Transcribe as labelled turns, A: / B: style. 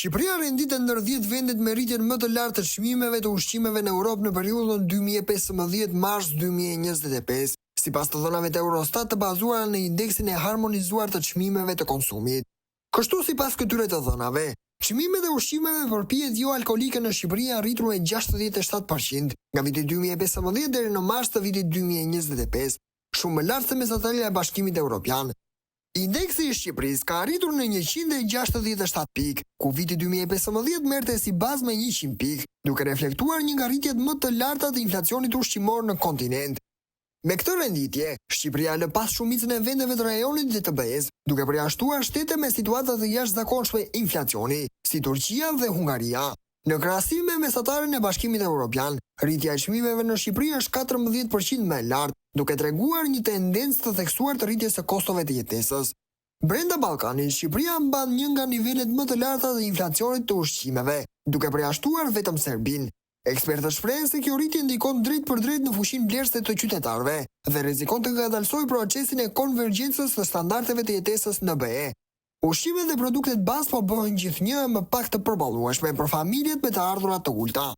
A: Shqipëria renditet ndër 10 vendet me rritjen më të lartë të çmimeve të ushqimeve në Europë në periudhën 2015 mars 2025, sipas të dhënave të Eurostat të bazuara në indeksin e harmonizuar të çmimeve të konsumit. Kështu sipas këtyre të dhënave, çmimet e ushqimeve për pijet joalkoolike në Shqipëri janë rritur me 67% nga viti 2015 deri në mars të vitit 2025, shumë më lart se mesatarja e Bashkimit Evropian. Indeksi i Shqipërisë ka arritur në 167 pikë, ku viti 2015 merrte si bazë me 100 pikë, duke reflektuar një nga rritjet më të larta të inflacionit ushqimor në kontinent. Me këtë renditje, Shqipëria lë pas shumicën e vendeve të rajonit dhe të BE-s, duke përjashtuar shtete me situata të jashtëzakonshme inflacioni, si Turqia dhe Hungaria. Në krahasim me mesataren e Bashkimit Evropian, rritja e çmimeve në Shqipëri është 14% më e lartë, duke treguar një tendencë të theksuar të rritjes së kostove të jetesës. Brenda Ballkanit, Shqipëria mban një nga nivelet më të larta të inflacionit të ushqimeve, duke përjashtuar vetëm Serbinë. Ekspertët shprehen se kjo rritje ndikon drejtpërdrejt në fuqinë blerëse të qytetarëve dhe rrezikon të ngadalësojë procesin e konvergjencës së standardeve të jetesës në BE. Ushqimet dhe produktet bazë po bëhen gjithnjë e më pak të përballueshme për familjet me të ardhura të ulta.